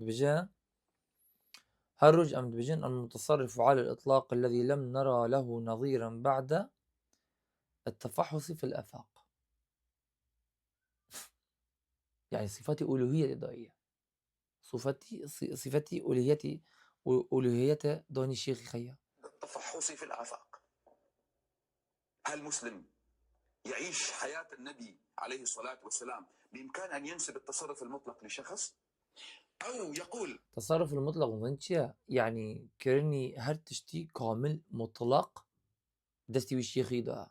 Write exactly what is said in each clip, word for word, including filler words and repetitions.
Dibêje, her roj em dibêjin, المتصرف على الإطلاق الذي لم نرى له نظيرا بعد التفحص في الآفاق. Yani, sifetî uluhiyetê daye. Sifetî, si-, sifetî uluhiyetî, u-, uluhiyete danî şêxî xeya. التفحص في الآفاق. هل مسلم يعيش حياة النبي عليه الصلاة والسلام بإمكان أن ينسب التصرف المطلق لشخص؟ أو يقول Tesarruf mutlaq min çi ye? Yani, kirinî her tiştî kamil, mutlaq destî wî şêxî de.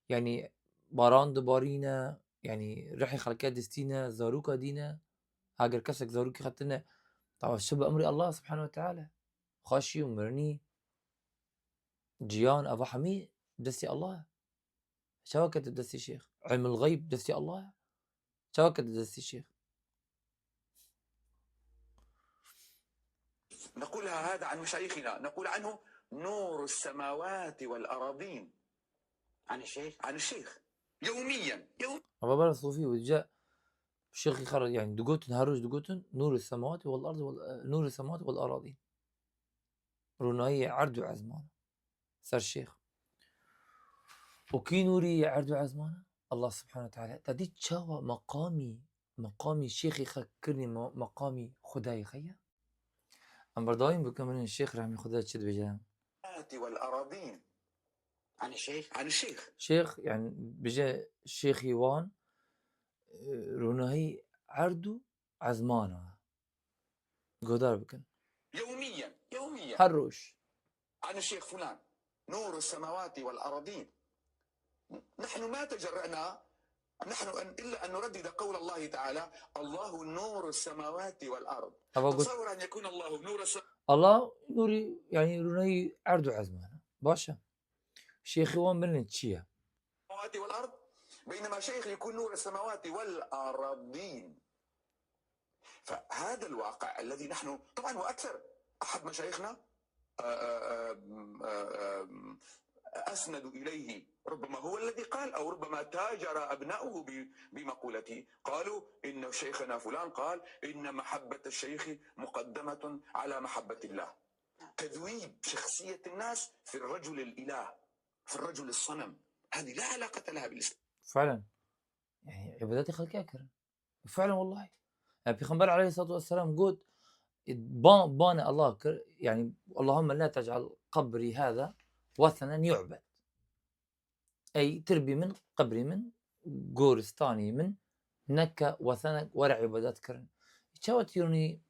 Yani, baran dibarîne, yani, rihê xelke distîne, zaroka dîne. Heger kesek zarokî xetine, tawa şi bi emrê Allah subhanehu ve teala. Xweşî û mirinî, ciyan, eva hemî destî Allah ye. Çawa kete destî şêx? Ilmul xeyb destî Allah ye. Çawa kete destî şêx? نقولها هذا عن مشايخنا، نقول عنه نور السماوات والأراضين. عن الشيخ؟ عن الشيخ. يوميا، يوم- Ava bara sofî û dice şêxî xera, yani, digotin, her roj digotin, nûrü semawati wal ardi wal, e, nûrü semawati wal aradî. Ronahiyê erd û ezman. Ser şêx. Û kî nûrî erd û ezman e? Allah subhanehu ve teala. Te dî çawa meqamî, meqamî şêxî xwe kirinî me-, meqamî Xwedayê xwe ye? Em berdewam bikin, bibînin şêx rehmî Xwedê çi dibêje. السماوات والأراضين. عن الشيخ؟ عن الشيخ. Şêx, yani, bije şêxî wan, e, ronahî erd û ezmana. Guhdar bikin. يوميا، يوميا. Her roj. عن الشيخ فلان. نور السماوات والأراضين. نحن ما تجرأنا، نحن أن، إلا أن نردد قول الله تعالى: "الله نور السماوات والأرض". Ava got. تصور أن يكون الله نور الس- Allah nûrî, yani, ronahî erd û ezman e. Baş e. Şêxî wan bibînin çi ye? السماوات والأرض، بينما شيخ يكون نور السماوات والأرضين. فهذا الواقع الذي نحن، طبعا، وأكثر، أحد مشايخنا، آه، آه، آه، آه، آه، أسندوا إليه، ربما هو الذي قال، أو ربما تاجر أبناؤه ب-، بمقولته، قالوا إن شيخنا فلان قال إن محبة الشيخ مقدمة على محبة الله. تذويب شخصية الناس في الرجل الإله، في الرجل الصنم. هذه لا علاقة لها بالإسلام. Felen. Yani, îbadetê xelkê kirin. Felen, wellahî. Yani, Pêxember aleyhissalatu vesselam got, ban, banê Allah kir, yani, "Allahümme la tec'al qabri hâzâ wesenen yu'bed." Ey, tirbî min, qebrî min, goristanî min neke wesenek were îbadet kirin. Çawa tîronî